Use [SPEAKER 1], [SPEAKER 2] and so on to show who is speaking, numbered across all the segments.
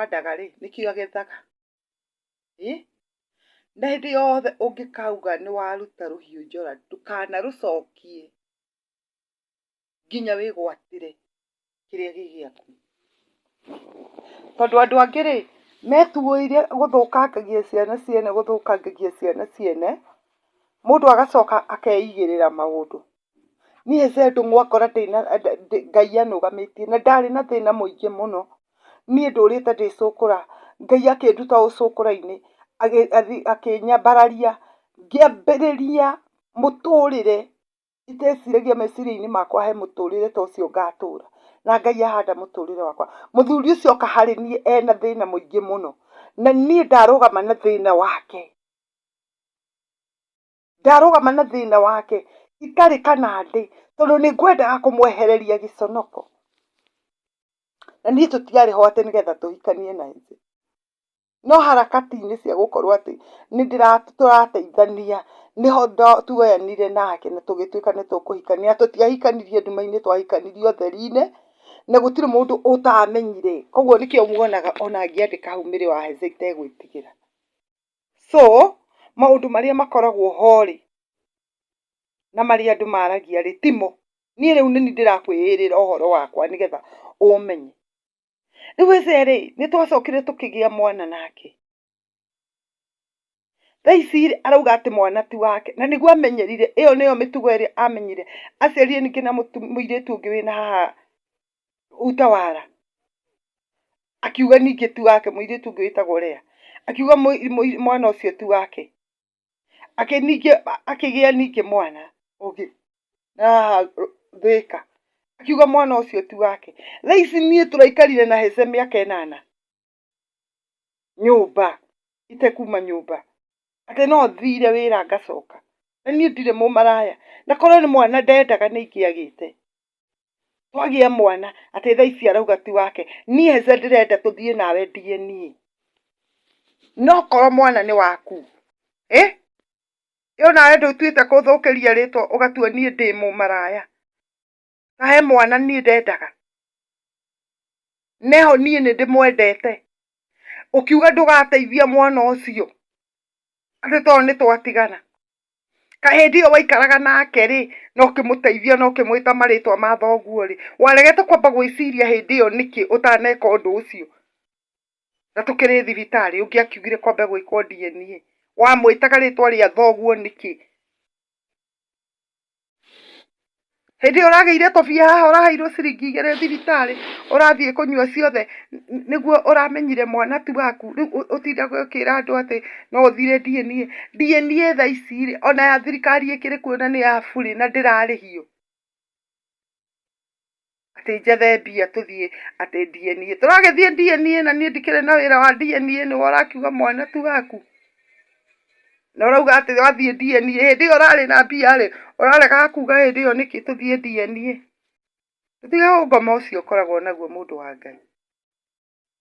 [SPEAKER 1] ahandaga rĩ, nĩkĩo agethaga. Ĩ na hĩndĩ yothe ũngĩkauga nĩ waruta rũhiũ njora ndũkanarũcokie nginya wĩgwatĩre kĩrĩa gĩ gĩaku. Tondũ andũ angĩ rĩ, metuĩire gũthũkangagia ciana ciene, gũthũkangagia ciana ciene, mũndũ agacoka akeigĩrĩra maũndũ. Niĩ he ndũng'ũ wakora ndĩna Ngai anũgamĩtie na ndarĩ na thĩna mũingĩ mũno. Niĩ ndũrĩte ndĩ cũkũra, Ngai akĩnduta ũcũkũra-inĩ, akĩnyambararia, ngĩambĩrĩria mũtũrĩre iteciragia meciria-inĩ makwa he mũtũrĩre ta ũcio ngatũra, na Ngai ahanda mũtũrĩre wakwa. Mũthuri ũcio oka harĩ niĩ ena thĩna mũingĩ mũno, na niĩ ndarũgama na thĩna wake. Ndarũgama na thĩna wake itarĩ kanandĩ tondũ nĩ ngwendaga kũmwehereria gĩconoko. Na niĩ tũtiarĩ ho atĩ nĩgetha tũhikanie na ithuĩ. No harakati-inĩ cia gũkorwo atĩ nĩ tũrateithania nĩho tuoyanire nake na tũgĩtuĩka nĩ tũkũhikania. Na tũtiahikanirie nduma-inĩ twahikanirie ũtheri-inĩ na gũtirĩ mũndũ ũtamenyire. Koguo nĩkĩo muonaga ona ngĩandĩka hau Mary wa Heza itegwĩtigĩra. So, maũndũ marĩa makoragwo ho rĩ, na marĩa andũ maragia rĩ, timo. Niĩ rĩu nĩniĩ ndĩrakwĩĩrĩra ũhoro wakwa nĩgetha ũmenye. Rĩu Heza rĩ, nĩ twacokire tũkĩgĩa mwana nake. Thaa ici rĩ, arauga atĩ mwana ti wake, na nĩguo amenyerire, ĩyo nĩyo mĩtugo ĩrĩa amenyire. Aciarire ningĩ na mũirĩtu ũngĩ wĩna haha Utawala. Akiuga ningĩ ti wake, mũirĩtu ũngĩ wĩtagwo Lea. Akiuga mwana ũcio ti wake. Ningĩ akĩgĩa ningĩ mwana ũngĩ na haha Thĩka. Akiuga mwana ũcio ti wake. Thaa ici niĩ tũraikarire na Heze mĩaka ĩnana nyũmba, itekuma nyũmba. Atĩ no thire wĩra ngacoka. Na niĩ ndirĩ mũmaraya. Na korwo nĩ mwana ndendaga nĩ ingĩagĩte. Twagĩa mwana atĩ thaa ici arauga ti wake. Niĩ Heze ndĩrenda tũthiĩ nawe DNA. No korwo mwana nĩ waku, ĩ ĩ onawe ndũtuĩte kũthũkĩria rĩtwa ũgatua niĩ ndĩ mũmaraya. Ta he mwana niĩ ndendaga. Neho niĩ nĩ ndĩmwendete. Ũkiuga ndũgateithia mwana ũcio atĩ tondũ nĩ twatigana. Kaĩ hĩndĩ ĩyo waikaraga nake rĩ, na ũkĩmũteithia na ũkĩmwĩta marĩtwa ma thoguo rĩ, waregete kwamba gwĩciria hĩndĩ ĩyo nĩkĩ ũtaneka ũndũ ũcio? Na tũkĩrĩ thibitarĩ ũngĩakiugire kwambe gwĩkwo DNA. Wamwĩtaga rĩtwa rĩa thoguo nĩkĩ? Hĩndĩ ĩyo ũragĩire tũbia haha ũraheirwo ciringi igĩrĩ thibitarĩ, ũrathiĩ kũnyua ciothe nĩguo ũramenyire mwana ti waku, rĩu ũtindaga ũkĩra andũ atĩ no ũthire DNA. DNA thaa ici rĩ, ona ya thirikari ĩkĩrĩ kuo na nĩ ya burĩ na ndĩrarĩhio. Atĩ njethe mbia tũthiĩ atĩ DNA. Tũragĩthiĩ DNA na niĩ ndikĩrĩ na wĩra wa DNA nĩwe ũrakiuga mwana ti waku. Na ũrauga atĩ wathiĩ DNA, hĩndĩ ĩyo ũrarĩ na mbia rĩ, ũraregaga kuga hĩndĩ ĩyo nĩkĩ tũthiĩ DNA. Tũtige ũngoma ũcio ũkoragwo naguo mũndũ wa Ngai.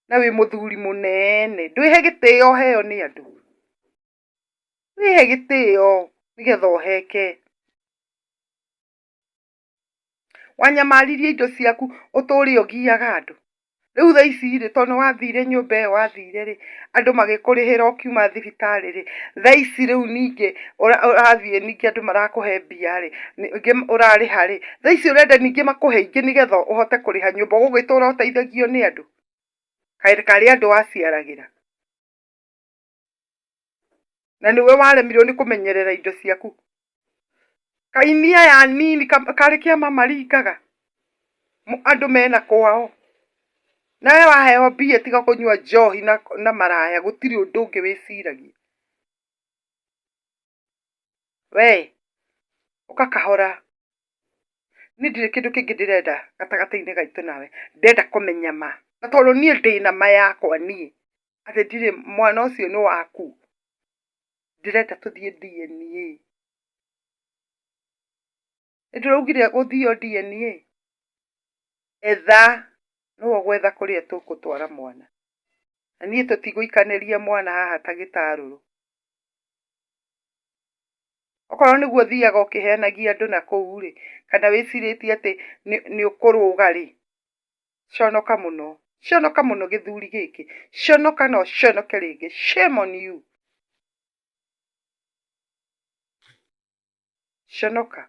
[SPEAKER 1] Na wĩ mũthuri mũnene, ndwĩhe gĩtĩo ũheo nĩ andũ. Wĩhe gĩtĩo nĩgetha ũheke. Wanyamaririe indo ciaku ũtũre ũgiaga andũ. Rĩu thaa ici rĩ, tondũ nĩ wathire nyũmba ĩyo wathire rĩ, andũ magĩkũrĩhĩra ũkiuma thibitarĩ rĩ, thaa ici rĩu ningĩ ũrathiĩ ningĩ andũ marakũhe mbia rĩ, ningĩ ũrarĩha rĩ, thaa ici ũrenda ningĩ makũhe ingĩ nĩgetha ũhote kũrĩha nyũmba, ũgũgĩtũra ũteithagio nĩ andũ? Kaĩ karĩ andũ waciaragĩra? Na nĩwe waremirwo nĩ kũmenyerera indo ciaku. Kaini aya anini karĩ kĩama maringaga andũ mena kwao. Nawe waheo mbia tiga kũnyua njohi na maraya gũtirĩ ũndũ ũngĩ wĩciragia. We ũka kahora. Niĩ ndirĩ kĩndũ kĩngĩ ndĩrenda gatagatĩ-inĩ gaitũ nawe, ndĩrenda kũmenya ma. Na tondũ niĩ ndĩna ma yakwa niĩ, atĩ ndirĩ mwana ũcio nĩ waku, ndĩrenda tũthiĩ DNA. Nĩ ndĩraugire gũthio DNA? Etha, nĩwe ũgwetha kũrĩa tũgũtwara mwana. Na niĩ tũtigũikanĩria mwana haha ta gĩtarũrũ. Okorwo nĩguo ũthiaga ũkĩhenagia andũ na kũu rĩ, kana wĩcirĩtie atĩ nĩ ũkũrũga rĩ, conoka mũno, Conoka mũno gĩthuri gĩkĩ. Conoka na ũconoke rĩngĩ. Shame on you. Conoka.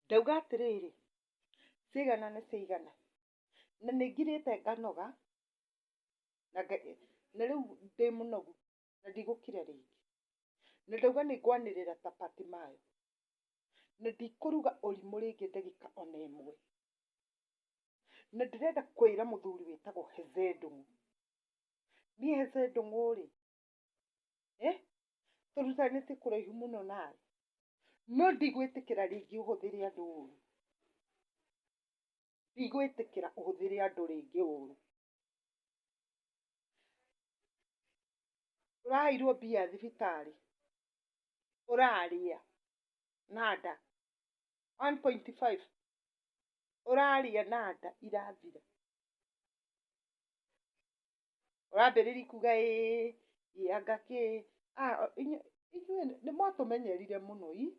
[SPEAKER 1] Ndauga atĩrĩrĩ, ciaigana nĩ ciaigana. Na nĩ ngirĩte nganoga, na rĩu ndĩ mũnogu na ndigũkira rĩngĩ. Na ndauga nĩ ngwanĩrĩra ta Patimayo, na ndikũruga ũrimũ rĩngĩ ndagĩka ona ĩmwe. Na ndĩrenda kwĩra mũthuri wĩtagwo Hezee Ndung'u, niĩ Hezee Ndung'u rĩ, tũrutanĩte kũraihu mũno nawe, no ndigwĩtĩkĩra rĩngĩ ũhũthĩre andũ ũru. Ndigwĩtĩkĩra ũhũthĩre andũ rĩngĩ ũru. Ũraheirwo mbia thibitarĩ, ũrarĩa na nda 1.5 ũrarĩa na nda irathira. Ũrambĩrĩria kuga ĩĩ, ĩ anga kĩ, inyuĩ nĩ mwatũmenyerire mũno ii.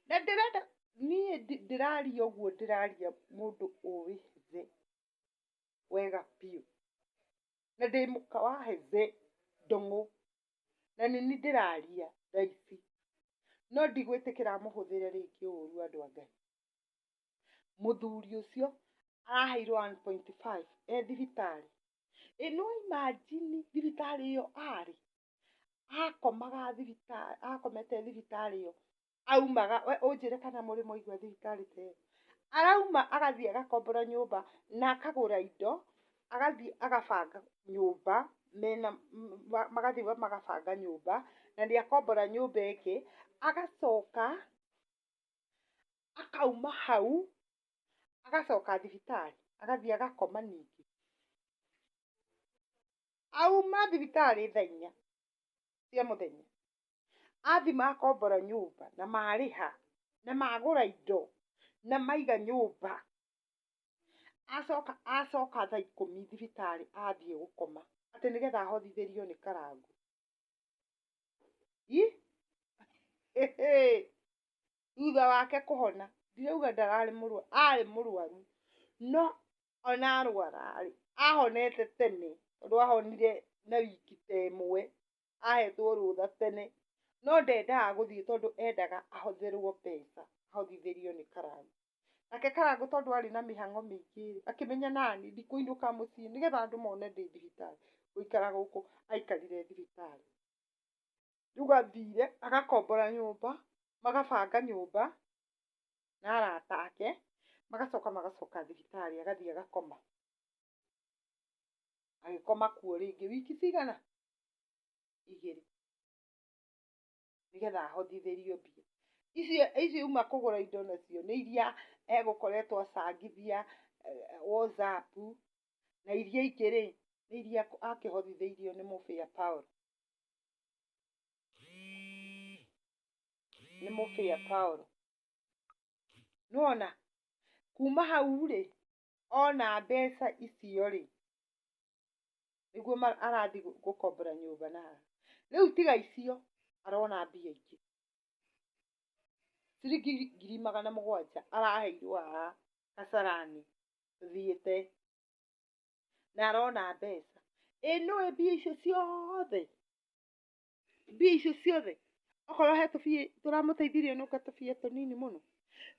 [SPEAKER 1] Na ndĩrenda, niĩ ndĩraria ũguo ndĩraria mũndũ ũĩ thĩ wega biũ. Na ndĩ mũka wa Hezee Ndung'u, na nĩ niĩ ndĩraria thaa ici. No ndigwĩtĩkĩra mũhũthĩre rĩngĩ ũru andũ a Ngai. Mũthuri ũcio araheirwo 1.5 e thibitarĩ. Ĩ no imagine thibitarĩ ĩyo arĩ, akomaga thibitarĩ, akomete thibitarĩ ĩyo, aumaga, we ũnjĩre kana mũrĩ mwaigua thibitarĩ ta ĩyo. Arauma agathiĩ agakombora nyũmba na akagũra indo, agathiĩ agabanga nyũmba mena, magathiĩ magabanga nyũmba, na nĩ akombora nyũmba ĩngĩ, agacoka akauma hau, agacoka thibitarĩ, agathiĩ agakoma ningĩ. Auma thibitarĩ thaa inya cia mũthenya, athiĩ makombora nyũmba na marĩha na magũra indo na maiga nyũmba, acoka acoka thaa ikũmi thibitarĩ athiĩ gũkoma atĩ nĩgetha ahothithĩrio nĩ Karangũ. Ii! Thutha wake kũhona, ndirauga ndararĩ mũrwaru, arĩ mũrwaru, no ona arwara rĩ, ahonete tene, tondũ ahonire na wiki ta ĩmwe, ahetwo rũtha tene, no ndendaga gũthiĩ tondũ endaga ahotherwo mbeca, ahothithĩrio nĩ Karangũ. Nake Karangũ tondũ arĩ na mĩhang'o mĩingĩ rĩ, akĩmenya nani ndikũinũka mũciĩ nĩgetha andũ mone ndĩ thibitarĩ, ngũikara gũkũ, aikarire thibitarĩ. Rĩu athire agakombora nyũmba, magabanga nyũmba na arata ake, magacoka magacoka thibitarĩ agathiĩ agakoma. Agĩkoma kuo rĩngĩ wiki cigana? Igĩrĩ. Nĩgetha ahothithĩrio mbia. Icio icio auma kũgũra indo nacio nĩ iria egũkoretwo acangithia WhatsApp, na iria ingĩ rĩ, nĩ iria akĩhothithĩirio nĩ Mũbĩa Paul. Nĩ Mũbĩa Paul. Nĩwona, kuma hau rĩ, ona mbeca icio rĩ, nĩguo arathiĩ gũkombora nyũmba na haha. Rĩu tiga icio, arona mbia ingĩ. Ciringi ngiri magana mũgwanja araheirwo haha Kasarani tũthiĩte. Na arona mbeca. Ĩ nĩũĩ mbia icio ciothe? Mbia icio ciothe okorwo he tũbia tũramũteithirie nũka tũbia tũnini mũno.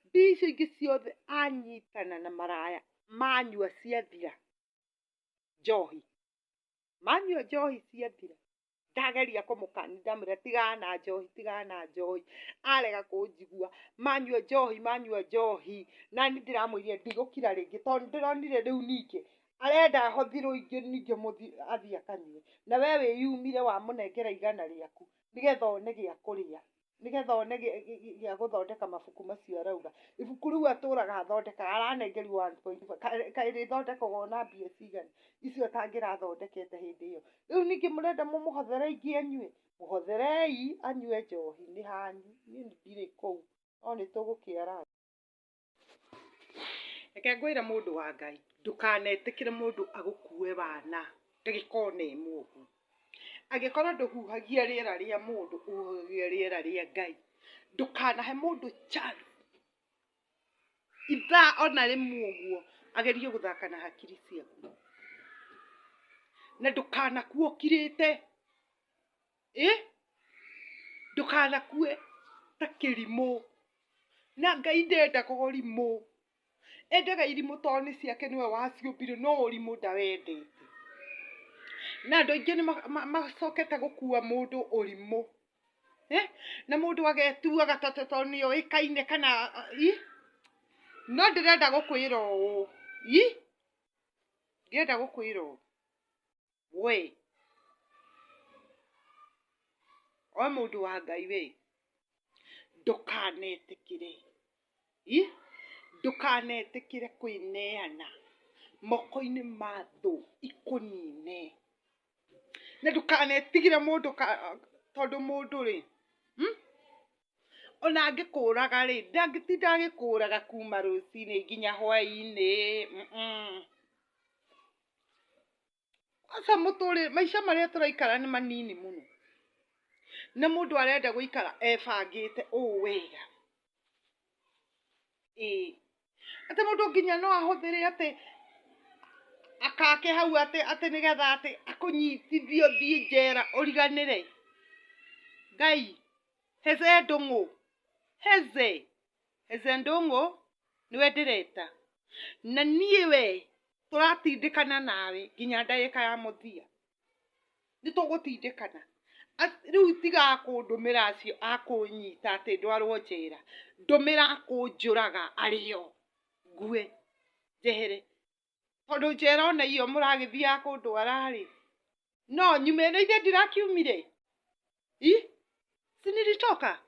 [SPEAKER 1] Mbia icio ingĩ ciothe anyitana na maraya manyua ciathira njohi. Manyua njohi ciathira. Ndageria kũmũkania ndamwĩra tigana na njohi, tigana na njohi, arega kũnjigua, manyua njohi, manyua njohi, na niĩ ndĩramwĩrire ndigũkira rĩngĩ tondũ nĩndĩronire rĩu ningĩ arenda hothirwo ingĩ ningĩ athiĩ akanyue, na we wĩyumire wamũnengera igana rĩaku nĩgetha one gĩa kũrĩa. Nĩgetha one gĩa gũthondeka mabuku macio arauga. Ibuku rĩu atũraga athondekaga, aranengerio one point five, kaĩ rĩthondekagwo na mbia cigana, icio atangĩrathondekete hĩndĩ ĩyo. Rĩu ningĩ mũrenda mũmũhothere ingĩ anyue? Mũhotherei anyue njohi nĩ hanyu, niĩ ndirĩ kũu, no nĩ tũgũkĩarangia. Reke ngwĩre mũndũ wa Ngai, ndũkanetĩkĩre mũndũ agũkue wana. Ndagĩka ona ĩmwe ũguo. Angĩkorwo ndũhuhagia rĩera rĩa mũndũ, ũhuhagia rĩera rĩa Ngai. Ndũkanahe mũndũ chance ithaa ona rĩmwe ũguo agerie gũthaka na hakiri ciaku. Na ndũkanakue ũkirĩte. Ĩ? Ndũkanakue ta kĩrimũ. Na Ngai ndendaga ũrimũ. Endaga irimũ tondũ nĩ ciake nĩwe waciũmbire no ũrimũ ndawendete. Na andũ aingĩ nĩ macokete gũkua mũndũ ũrimũ. Eh? Na mũndũ agetuaga tondũ nĩ oĩkaine kana i? No ndĩrenda gũkwĩra ũũ. I? Ndĩrenda gũkwĩra ũũ. We. We mũndũ wa Ngai we. Ndũkanetĩkĩre. I? Ndũkanetĩkĩre kwĩneana moko-inĩ ma thũ ikũnine. Na ndũkanetigĩre mũndũ tondũ mũndũ rĩ, Ona angĩkũraga rĩ, ndangĩtinda agĩkũraga kuma rũcinĩ nginya hwainĩ. Kwanza mũtũrĩre, maica marĩa tũraikara nĩ manini mũno. Na mũndũ arenda gũikara ebangĩte ũũ wega. Ĩĩ. Atĩ mũndũ nginya no ahũthĩre atĩ akake hau atĩ atĩ nĩgetha atĩ akũnyitithie ũthiĩ njera ũriganĩre. Ngai, Heze Ndũng'ũ, Heze, Heze Ndũng'ũ nĩwe ndĩreta. Na niĩ we tũratindĩkana nawe nginya ndagĩka ya mũthia. Nĩ tũgũtindĩkana. Rĩu tiga kũndũmĩra acio a kũnyita atĩ ndwarwo njera, ndũmĩra a kũnjũraga arĩo ngue njehere. Tondũ njera ona iyo mũragĩthiaga kũndwara rĩ, no nyume na ithe ndirakiumire? I? Si nilitoka?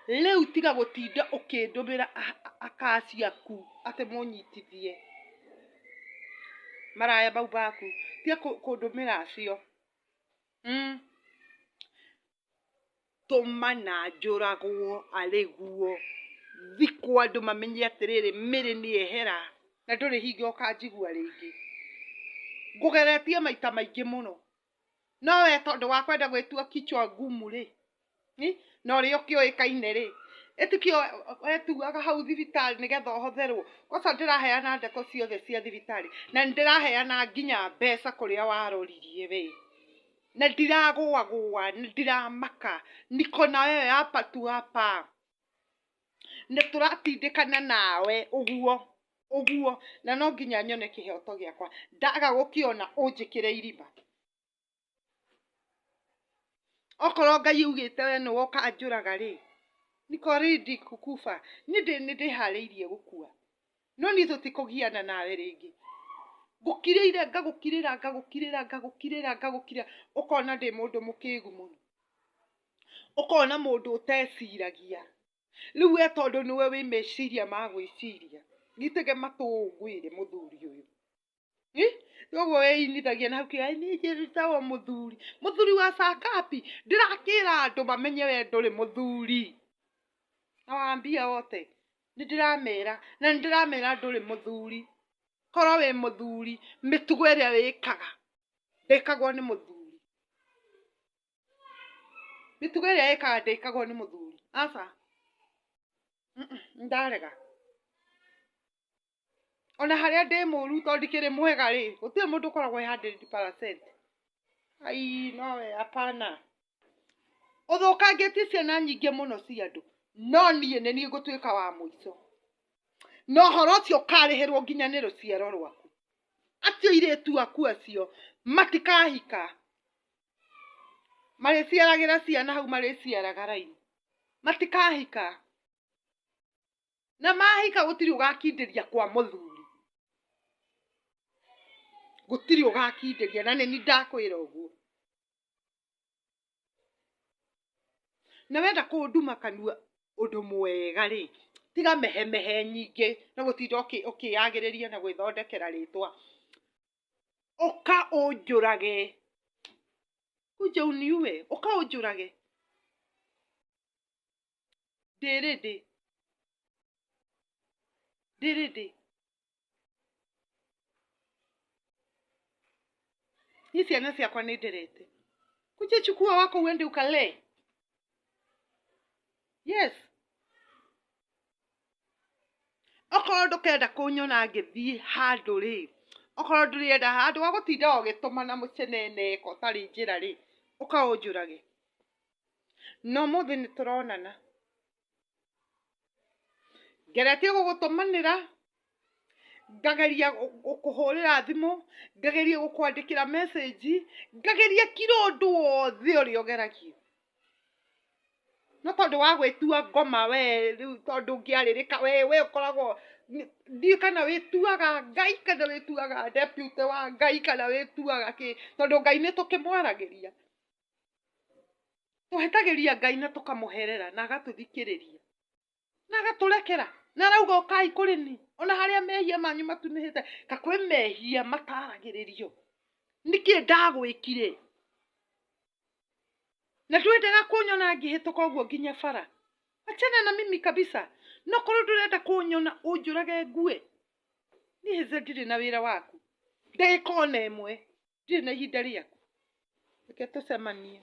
[SPEAKER 1] Rĩu tiga gũtinda ũkĩndũmĩra aka acio aku atĩ mũnyitithie maraya mau maku, tiga kũndũmĩra acio. Tũma na njũragwo arĩ guo, thikwo andũ mamenye atĩrĩrĩ, Mary nĩ ehera na ndũrĩ hingo ũkanjigua rĩngĩ. Ngũgeretie maita maingĩ mũno. No we tondũ wa kwenda gwĩtua kichwa ngumu rĩ, na ũrĩa ũkĩũĩkaine rĩ, ĩtikĩo wetuaga hau thibitarĩ nĩgetha ũhotherwo. Kwanza ndĩraheana ndeto ciothe cia thibitarĩ, na nĩndĩraheana nginya mbeca kũrĩa waroririe we. Na ndiragũagũa, ndiramaka, niko na wewe hapa tu hapa. Nĩ tũratindĩkana nawe ũguo ũguo, na no nginya nyone kĩhoto gĩakwa. Ndaga gũkĩona ũnjĩkĩre irima. Okorwo Ngai augĩte we nĩwe ũkanjũraga rĩ, niko ready kukufa. Niĩ nĩ ndĩharĩirie gũkua. No niĩ tũtikũgiana nawe rĩngĩ. Ngũkirĩire ngagũkirĩra ngagũkirĩra ngagũkirĩra ngagũkirĩra, ũkona ndĩ mũndũ mũkĩgu mũno. Ũkona mũndũ ũteciragia. Rĩu we tondũ nĩwe wĩ meciria ma gwĩciria, gĩtege matũ ũngwĩre mũthuri ũyũ. Ũguo wĩinithagia na hau kĩga niĩ njĩtagwo mũthuri. Mũthuri wa Sakapi, ndĩrakĩra andũ mamenye we ndũrĩ mũthuri. Nawaambia wote, nĩ ndĩramera, na nĩ ndĩramera ndũrĩ mũthuri. Korwo wĩ mũthuri, mĩtugo ĩrĩa wĩkaga, ndĩkagwo nĩ mũthuri. Mĩtugo ĩrĩa ĩkaga ndĩkagwo nĩ mũthuri. Aca. Ndarega. Ona harĩa ndĩ mũru tondũ ndikĩrĩ mwega rĩ, gũtirĩ mũndũ ũkoragwo e 100%. Ai, nowe hapana. Ũthũkangĩtie ciana nyingĩ mũno cia andũ, no niĩ nĩ niĩ ngũtuĩka wa mũico. Na ũhoro ũcio ũkarĩhĩrwo nginya nĩ rũciaro rwaku. Acio airĩtu aku acio matikahika. Marĩciaragĩra ciana hau marĩciaraga raini. Matikahika. Na mahika gũtirĩ ũgakindĩria kwa mũthuri. Gũtirĩ ũgakindĩria na nĩni ndakwĩra ũguo. Na wenda kũnduma kanua ũndũ mwega rĩ, tiga mehemehe nyingĩ na gũtinda ũkĩyagĩrĩria na gwĩthondekera rĩtwa. Ũka ũnjũrage. Kuja uniue, ũka ũnjũrage. Ndĩ ready. Ndĩ ready. Niĩ ciana ciakwa nĩ nderete. Kuja chukua wako uende ukalee. Yes. Okorwo ndũkenda kũnyona ngĩthiĩ handũ rĩ, okorwo ndũrĩenda handũ ha gũtinda ũgĩtũmana mũceneneko ũtarĩ njĩra rĩ, ũka ũnjũrage. Na ũmũthĩ nĩ tũronana. Ngeretie gũgũtũmanĩra, ngageria gũkũhũrĩra thimũ, ngageria gũkwandĩkĩra message, ngageria kila ũndũ wothe ũrĩa ũgeragia. No tondũ wa gwĩtua ngoma we rĩu tondũ ũngĩarĩrĩka we we ũkoragwo ndiũĩ kana wĩtuaga Ngai kana wĩtuaga deputy wa Ngai kana wĩtuaga kĩ, tondũ Ngai nĩ tũkĩmwaragĩria. Tũhĩtagĩria Ngai na tũkamũherera na agatũthikĩrĩria na agatũrekera na arauga ũkai kũrĩ niĩ ona harĩa mehia manyu matunĩhĩte ka kwĩ mehia mataragĩrĩrio. Nĩkĩ ndagwĩkire? Na ndwendaga kũnyona ngĩhĩtũka ũguo nginya bara. Achana na mimi kabisa. No korwo ndũrenda kũnyona ũnjũrage ngue. Niĩ Hazel ndirĩ na wĩra waku. Ndagĩka ona ĩmwe. Ndirĩ na ihinda rĩaku. Reke tũcemanie.